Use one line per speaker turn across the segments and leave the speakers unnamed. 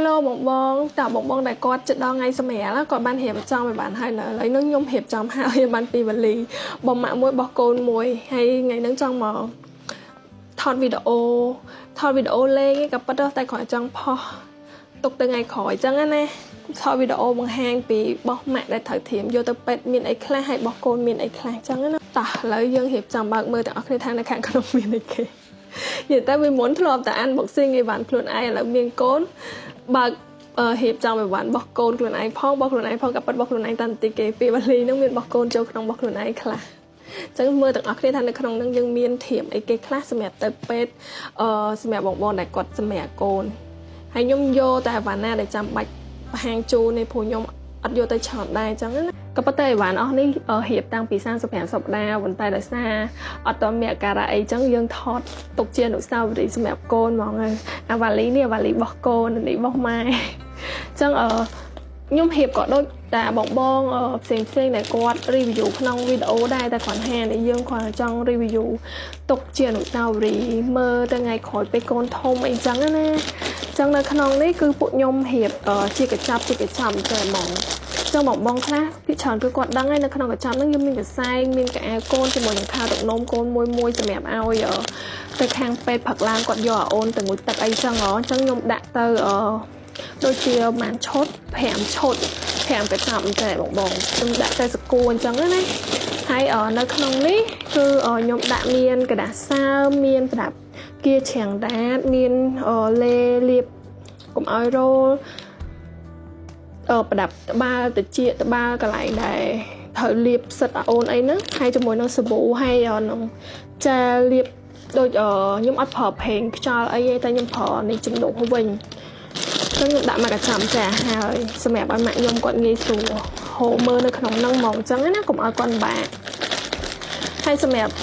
Hello បងបងតើបងបងដែលគាត់ចិត្តដល់ថ្ងៃសម្រាលគាត់បានរៀបចំឲ្យបានហើយនៅឥឡូវនេះខ្ញុំរៀបចំហើយបានពីវ៉ាលីបងម៉ាក់មួយបោះកូនមួយហើយថ្ងៃហ្នឹងចង់មកថតវីដេអូថតវីដេអូលេងឯងក៏ប៉ុន្តែតែគ្រាន់ចង់ផុសទុកទៅថ្ងៃក្រោយអញ្ចឹងណាថតវីដេអូបង្ហាញពីបោះម៉ាក់ដែលត្រូវត្រៀមយកទៅពេទ្យមានអីខ្លះហើយបោះកូនមានអីខ្លះអញ្ចឹងណាតោះឥឡូវយើងរៀបចំបើកមើលទាំងអស់គ្នាថានៅខាងក្នុងមានអីគេនិយាយតែវាមុនធ្លាប់តែ unboxing អីវ៉ាន់ខ្លួនឯងឥឡូវមានកូនបើករៀបចំអីវ៉ាន់របស់កូនខ្លួនឯងផងរបស់ខ្លួនឯងផងក៏ប៉ិតរបស់ខ្លួនឯងតាន់តិចគេពីបាលីហ្នឹងមានរបស់កូនចូលក្នុងរបស់ខ្លួនឯងខ្លះអញ្ចឹងមើលទាំងអស់គ្នាថានៅក្នុងហ្នឹងយើងមានធៀមអីគេខ្លះសម្រាប់ទៅពេទ្យសម្រាប់បងបងដែលគាត់សម្រាប់កូនហើយខ្ញុំយកតែអីវ៉ាន់ណាដែលចាំបាច់បង្ហាញជូននេះព្រោះខ្ញុំអត់យកទៅច្រើនដែរអញ្ចឹងណាក៏ប៉ុន្តែអីវ៉ាន់អស់នេះរៀបតាំងពី35សប្តាហ៍ប៉ុន្តែដោយសារអត់តមានអាការៈអីចឹងយើងថតទុកជាអនុស្សាវរីយ៍សម្រាប់កូនហ្មងហើយអាវ៉ាលីនេះអាវ៉ាលីរបស់កូននេះរបស់ម៉ែអញ្ចឹងខ្ញុំរៀបក៏ដូចតែបងបងផ្សេងផ្សេងដែលគាត់ review ក្នុងវីដេអូដែរតែគ្រាន់ហានេះយើងគ្រាន់តែចង់ review ទុកជាអនុស្សាវរីយ៍មើលទៅថ្ងៃក្រោយពេលកូនធំអីចឹងណាអញ្ចឹងនៅក្នុងនេះគឺពួកខ្ញុំរៀបជាកញ្ចប់ជាកញ្ចប់តែហ្មងចឹងបងបងខ្លះពីច្រើនគឺគាត់ដឹងហើយនៅក្នុងកញ្ចប់ហ្នឹងយើងមានកសែងមានកៅអៅកូនជាមួយនឹងខោទឹកនោមកូនមួយមួយសម្រាប់ឲ្យទៅខាងពេទ្យផឹកឡើងគាត់យកឲ្យអូនទៅងូតទឹកអីចឹងហ៎អញ្ចឹងខ្ញុំដាក់ទៅអឺដូចជាប្រហែលឈុត5ឈុត5កញ្ចប់តែបងបងខ្ញុំដាក់តែសកួរអញ្ចឹងណាហើយនៅក្នុងនេះគឺខ្ញុំដាក់មានក្រដាសសើមមានប្រដាប់គៀច្រាំងដាតមានលេលាបកុំឲ្យរោលប្រដាប់ត្បាល់តិចត្បាល់កន្លែងដែលត្រូវលាបសិតអូនអីហ្នឹងហើយជាមួយនឹងសាប៊ូហើយនឹងចាលាបដូចខ្ញុំអត់ប្រើប្រេងខ្យល់អីទេតែខ្ញុំប្រើនេះជំនួសវិញចឹងខ្ញុំដាក់មកកញ្ចាំចាហើយសម្រាប់ឲ្យម៉ាក់ខ្ញុំគាត់ងាយស្រួលហូរមើលនៅក្នុងហ្នឹងហ្មងអញ្ចឹងណាកុំឲ្យគាត់បាក់ហើយសម្រាប់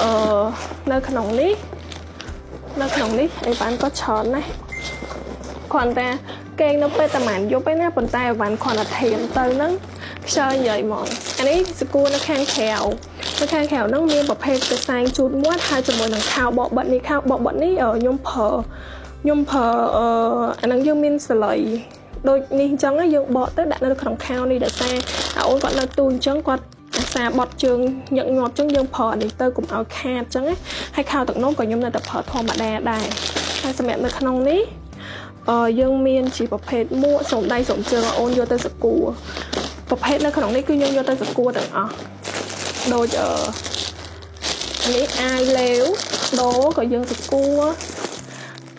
នៅក្នុងនេះនៅក្នុងនេះអីវ៉ាន់ក៏ច្រើនណាស់គ្រាន់តែគេងនៅពេលតែម៉ានយប់ឯណាប៉ុន្តែអីវ៉ាន់គ្រាន់តែធៀមទៅហ្នឹងខ្យល់និយាយហ្មងអានេះសកួរនៅខាងក្រៅនៅខាងក្រៅហ្នឹងមានប្រភេទកសែងជូតមាត់ហើយជាមួយនឹងខោបកបិទនេះខោបកបិទនេះខ្ញុំប្រើអាហ្នឹងយើងមានសលៃដូចនេះអញ្ចឹងយើងបកទៅដាក់នៅក្នុងខោនេះដោយសារអាអូនគាត់នៅទូអញ្ចឹងគាត់អាសាបត់ជើងញឹកញាប់អញ្ចឹងយើងប្រើអានេះទៅកុំឲ្យខាតអញ្ចឹងណាហើយខោទឹកនោមក៏ខ្ញុំនៅតែប្រើធម្មតាដែរហើយសម្រាប់នៅក្នុងនេះយើងមានជាប្រភេទមួកស្រោមដៃស្រោមជើងអូនយកទៅសកួរប្រភេទនៅក្នុងនេះគឺខ្ញុំយកទៅសកួរទាំងអស់ដូចនេះអាវលេវដូក៏យើងសកួរ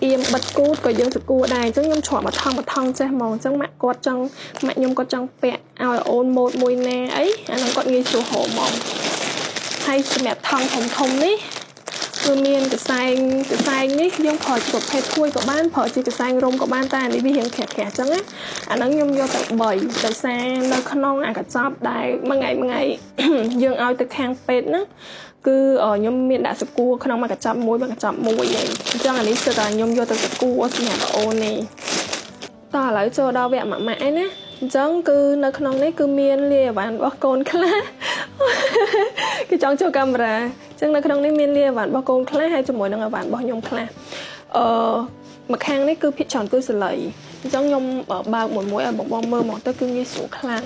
អៀមបិទគូតក៏យើងសកួរដែរអញ្ចឹងខ្ញុំច្រកមកថងមកថងចេះហ្មងអញ្ចឹងម៉ាក់គាត់ចង់ម៉ាក់ខ្ញុំគាត់ចង់ពាក់ឲ្យអូនម៉ូតមួយណាអីអាហ្នឹងគាត់ងាយស្រួលហូបហ្មងហើយសម្រាប់ថងធំធំនេះគឺមានកសែងកសែងនេះយើងប្រើជាប្រភេទភួយក៏បានប្រើជាកសែងរុំក៏បានតែអានេះវារៀងក្រាស់ក្រាស់អញ្ចឹងណាអាហ្នឹងខ្ញុំយកតែ3ដោយសារនៅក្នុងអាកញ្ចប់ដែលមួយថ្ងៃមួយថ្ងៃ យើងឲ្យទៅខាងពេទ្យហ្នឹងគឺខ្ញុំមានដាក់សកួរក្នុងមួយកញ្ចប់មួយមួយកញ្ចប់មួយឯងអញ្ចឹងអានេះគឺតែខ្ញុំយកទៅសកួរសម្រាប់អូននេះតោះឥឡូវចូលដល់វគ្គម៉ាក់ម៉ាក់ឯណាអញ្ចឹងគឺនៅក្នុងនេះគឺមានលាយអវ៉ាន់របស់កូនខ្លះគេចង់ចូលកាមេរ៉ាអញ្ចឹងនៅក្នុងនេះមានលាយអវ៉ាន់របស់កូនខ្លះហើយជាមួយនឹងអវ៉ាន់របស់ខ្ញុំខ្លះម្ខាងនេះគឺភាគច្រើនគឺសលៃអញ្ចឹងខ្ញុំបើកមួយមួយឲ្យបងបងមើលមកទៅគឺងាយស្រួលខ្លាំង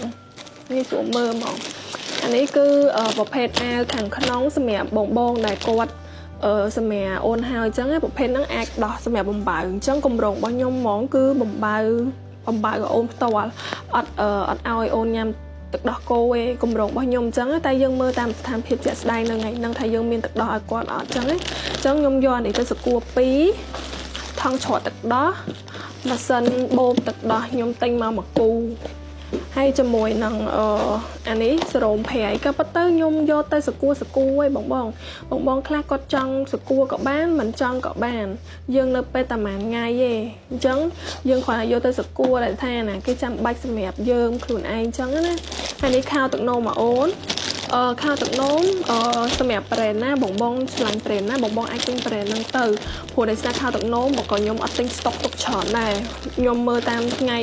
ងាយស្រួលមើលហ្មងអានេះគឺប្រភេទអាវខាងក្នុងសម្រាប់បងបងដែលគាត់សម្រាប់អូនហើយអញ្ចឹងប្រភេទហ្នឹងអាចដោះសម្រាប់បំបៅអញ្ចឹងកម្រងរបស់ខ្ញុំហ្មងគឺបំបៅបំបៅអូនផ្ទាល់អត់អត់ឲ្យអូនញ៉ាំទឹកដោះគោឯងកម្រងរបស់ខ្ញុំអញ្ចឹងតែយើងមើលតាមស្ថានភាពជាក់ស្ដែងនៅថ្ងៃហ្នឹងថាយើងមានទឹកដោះឲ្យគាត់អត់អញ្ចឹងអញ្ចឹងខ្ញុំយកអានេះទៅសកួរ2ថង់ច្រត់ទឹកដោះម៉ាស៊ីនបូមទឹកដោះខ្ញុំទិញមកមួយគូហើយជាមួយនឹងអានេះសរោមប្រៃក៏ប៉ុន្តែខ្ញុំយកទៅសកួរសកួរឯងបងបងបងបងខ្លះគាត់ចង់សកួរក៏បានមិនចង់ក៏បាន យើងនៅពេលតែមួយថ្ងៃទេអញ្ចឹងយើងគ្រាន់តែយកទៅសកួរដែលថាណាគេចាំបាច់សម្រាប់យើងខ្លួនឯងអញ្ចឹងណាហើយនេះខោទឹកនោមមកអូន ខោទឹកនោមសម្រាប់ brand ណាបងបងឆ្លាញ់ brand ណាបងបងអាចទិញ brand ហ្នឹងទៅព្រោះដោយសារខោទឹកនោមបើក៏ខ្ញុំអត់ទិញស្តុកទុកច្រើនដែរខ្ញុំមើលតាមថ្ងៃ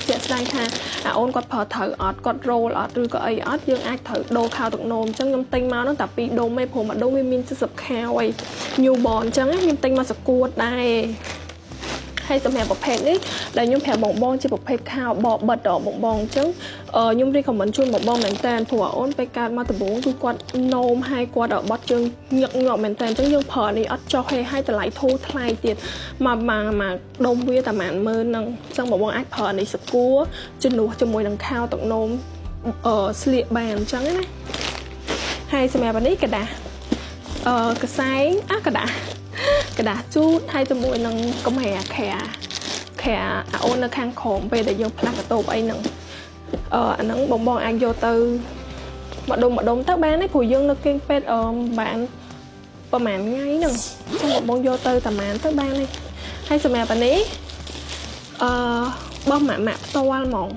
ជាក់ស្ដែងថាអាអូនគាត់ប្រើត្រូវអត់គាត់រោលអត់ឬក៏អីអត់យើងអាចត្រូវដូរខោទឹកនោមអញ្ចឹងខ្ញុំទិញមកហ្នឹងតែ2ដុំឯងព្រោះមួយដុំវាមាន70ខោឯង newborn អញ្ចឹងខ្ញុំទិញមកសកួតដែរហ ហើយសម្រាប់ប្រភេទនេះដែលខ្ញុំប្រាប់បងបងជាប្រភេទខោបបិទដល់បងបងអញ្ចឹងខ្ញុំ recommend ជូនបងបងមែនតើព្រោះអូនពេលកើតមកដំបូងគឺគាត់នោមហើយគាត់បត់ជើងញឹកញាប់មែនតើអញ្ចឹងយើងប្រើនេះអត់ចុះទេហើយតម្លៃធូរថ្លៃទៀតមកមកមកដុំវាតែប្រហែលម៉ឺនហ្នឹងអញ្ចឹងបងបងអាចប្រើនេះសកួរជំនួសជាមួយនឹងខោទឹកនោមស្លៀកបានអញ្ចឹងណាហើយសម្រាប់អានេះក្រដាសកសែងអាក្រដាសក្រដាសជូតហើយជាមួយនឹងកំរាក្រាក្រាអាអូននៅខាងក្រោមពេលដែលយើងផ្លាស់កតូបអីហ្នឹងអាហ្នឹងបងបងអាចយកទៅម្ដុំម្ដុំទៅបានទេព្រោះយើងនៅគេងពេទ្យបានប្រហែលថ្ងៃហ្នឹងចឹងបងបងយកទៅតាម៉ានទៅបានទេហើយសម្រាប់អានេះបោះម៉ាក់ម៉ាក់ផ្ទាល់ហ្មង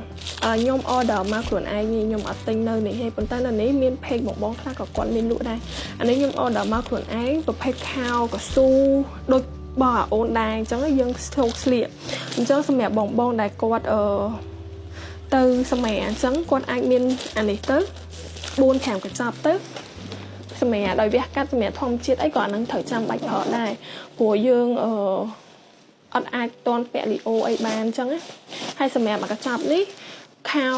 ខ្ញុំ order មកខ្លួនឯងខ្ញុំអត់ទិញនៅនេះទេប៉ុន្តែនៅនេះមាន page បងបងខ្លះក៏គាត់មានលក់ដែរអានេះខ្ញុំ order មកខ្លួនឯងប្រភេទខោកស៊ូដូចបោះអូនដែរអញ្ចឹងយើងស្លូកស្លៀកអញ្ចឹងសម្រាប់បងបងដែលគាត់ទៅសម័យអញ្ចឹងគាត់អាចមានអានេះទៅ4 5កញ្ចប់ទៅសម្រាប់ដោយវះកាត់សម្រាប់ធម្មជាតិអីក៏អានឹងត្រូវចាំបាច់ប្រើដែរព្រោះយើងអត់អាចតន់ពាក់លីអូអីបានអញ្ចឹងណាហើយសម្រាប់មួយកញ្ចប់នេះខោ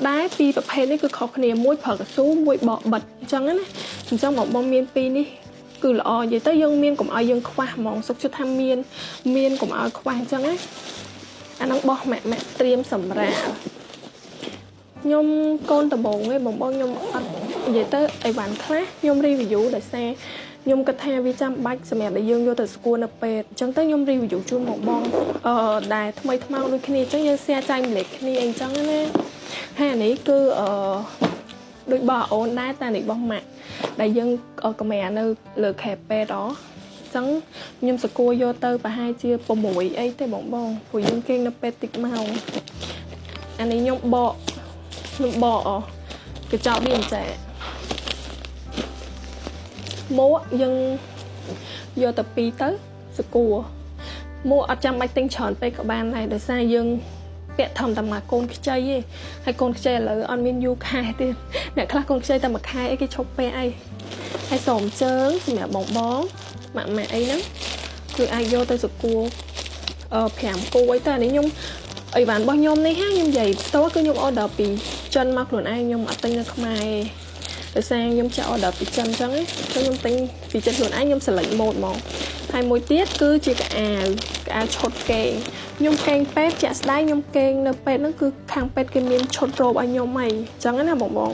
ដែរពីរប្រភេទនេះគឺខុសគ្នាមួយប្រើកស៊ូមួយបកបិទអញ្ចឹងណាអញ្ចឹងបងបងមានពីរនេះគឺល្អនិយាយទៅយើងមានកុំឲ្យយើងខ្វះហ្មងសុខចិត្តថាមានមានកុំឲ្យខ្វះអញ្ចឹងណាអាហ្នឹងបោះម៉ាក់ម៉ាក់ត្រៀមសម្រាប់ខ្ញុំកូនដំបងឯងបងបងខ្ញុំអត់និយាយទៅអីវ៉ាន់ខ្លះខ្ញុំ review ដោយសារខ្ញុំគិតថាវាចាំបាច់សម្រាប់ដែលយើងយកទៅស្គួរនៅពេទ្យអញ្ចឹងទៅខ្ញុំ review ជូនបងបងដែលថ្មីថ្មោងដូចគ្នាអញ្ចឹងយើង share ចែកម្លែកគ្នាអីចឹងណាហើយអានេះគឺដូចបោះអូនដែរតែនេះបោះម៉ាក់ដែលយើងកម្រានៅលើខែពេទ្យអញ្ចឹងខ្ញុំសកួរយកទៅប្រហែលជា6អីទេបងបងព្រោះយើងគេងនៅពេទ្យតិចម៉ោងអានេះខ្ញុំបកអកញ្ចប់វាអញ្ចឹងមួកយើងយកទៅពីរទៅសកួរមួកអត់ចាំបាច់ទិញច្រើនពេកក៏បានដែរដោយសារយើងពាក់ធំតែមកកូនខ្ចីទេហើយកូនខ្ចីឥឡូវអត់មានយូរខែទៀតអ្នកខ្លះកូនខ្ចីតែមួយខែអីគេឈប់ពាក់អីហើយស្រោមជើងសម្រាប់បងបងម៉ាក់ម៉ាក់អីហ្នឹងគឺអាចយកទៅសកួរ5គូអីទៅអានេះខ្ញុំអីវ៉ាន់របស់ខ្ញុំនេះហាខ្ញុំនិយាយផ្ទាល់គឺខ្ញុំ order ពីចិនមកខ្លួនឯងខ្ញុំអត់ទិញនៅខ្មែរទេដោយសារខ្ញុំចាក់ order ពីចិនអញ្ចឹងខ្ញុំទិញពីចិនខ្លួនឯងខ្ញុំ select mode ហ្មងហើយមួយទៀតគឺជាកអាវកអាវឈុតគេងខ្ញុំគេងពេទ្យជាក់ស្ដែងខ្ញុំគេងនៅពេទ្យហ្នឹងគឺខាងពេទ្យគេមានឈុតរ៉ូបឲ្យខ្ញុំហីអញ្ចឹងណាបងបង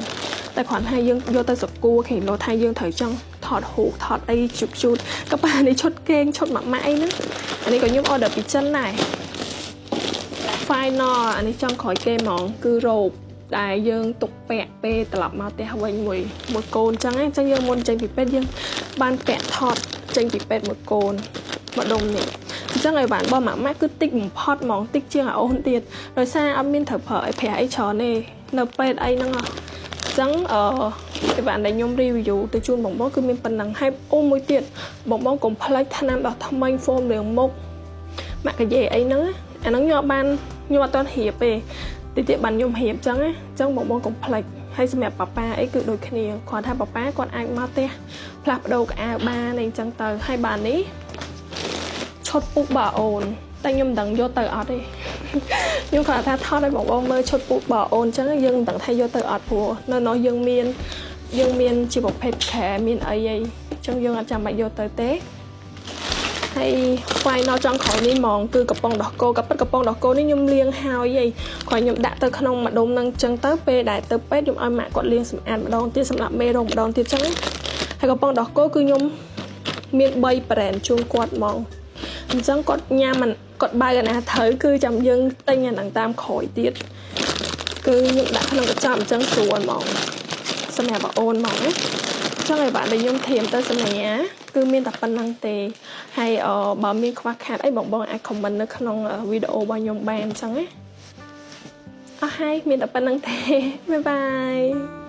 តែគ្រាន់តែយើងយកទៅសកួរគេលោថាយើងត្រូវចង់ថតរូបថតអីជូតជូតក៏ប៉ានេះឈុតគេងឈុតម៉ាក់ម៉ាក់អីហ្នឹងអានេះក៏ខ្ញុំ order ពីចិនដែរ final អានេះចង់ក្រោយគេហ្មងគឺរ៉ូបដែលយើងទុកពាក់ពេលត្រឡប់មកផ្ទះវិញមួយមួយកូនចឹងអញ្ចឹងយើងមុនចេញពីពេទ្យយើងបានពាក់ថតចេញពីពេទ្យមួយកូនម្ដុំនេះអញ្ចឹងឲ្យបានបើម៉ាក់ម៉ាក់គឺតិចបំផុតហ្មងតិចជាងអូនទៀតដោយសារអត់មានត្រូវប្រើអីប្រាក់អីច្រើនទេនៅពេទ្យអីហ្នឹងអញ្ចឹងអីបានដែលខ្ញុំ review ទៅជូនបងបងគឺមានប៉ុណ្ណឹងហើយអូមួយទៀតបងបងកុំភ្លេចថ្នាំដោះថ្មិញ foam លាងមុខម៉ាក់កាយេអីហ្នឹងអាហ្នឹងខ្ញុំអត់បានខ្ញុំអត់ទាន់រៀបទេតិចទៀតបានខ្ញុំរៀបចឹងណាចឹងបងបងកុំភ្លេចហើយសម្រាប់ប៉ាប៉ាអីគឺដូចគ្នាគ្រាន់ថាប៉ាប៉ាគាត់អាចមកផ្ទះផ្លាស់ប្ដូរកៅអៅបានអីចឹងទៅហើយបាននេះឈុតពុកបើអូនតែខ្ញុំមិនដឹងយកទៅអត់ទេខ្ញុំគ្រាន់ថាថតឲ្យបងបងមើលឈុតពុកបើអូនចឹងយើងមិនដឹងថាយកទៅអត់ព្រោះនៅនោះយើងមានជាប្រភេទខែមានអីអីចឹងយើងអត់ចាំបាច់យកទៅទេហើយ final ចុងក្រោយនេះហ្មងគឺកំប៉ុងដោះគោក៏ពិតកំប៉ុងដោះគោនេះខ្ញុំលាងហើយហីគ្រាន់ខ្ញុំដាក់ទៅក្នុងម្ដុំនឹងចឹងទៅពេលដែលទៅពេទ្យខ្ញុំឲ្យម៉ាក់គាត់លាងសម្អាតម្ដងទៀតសម្រាប់មេរោគម្ដងទៀតចឹងហើយកំប៉ុងដោះគោគឺខ្ញុំមាន3 brand ជូនគាត់ហ្មងអញ្ចឹងគាត់ញ៉ាំគាត់បើកអាណាត្រូវគឺចាំយើងទិញអាហ្នឹងតាមក្រោយទៀតគឺខ្ញុំដាក់ក្នុងកញ្ចប់អញ្ចឹងស្រួលហ្មងសម្រាប់បងអូនហ្មងណាចឹងឲ្យបាទដែលខ្ញុំធៀមទៅសម្រាប់គឺមានតែប៉ុណ្្នឹងទេហើយបើមានខ្វះខាតអីបងបងអាច comment នៅក្នុងវីដេអូរបស់ខ្ញុំបានអញ្ចឹងណាអស់ហើយមានតែប៉ុណ្្នឹងទេbye bye.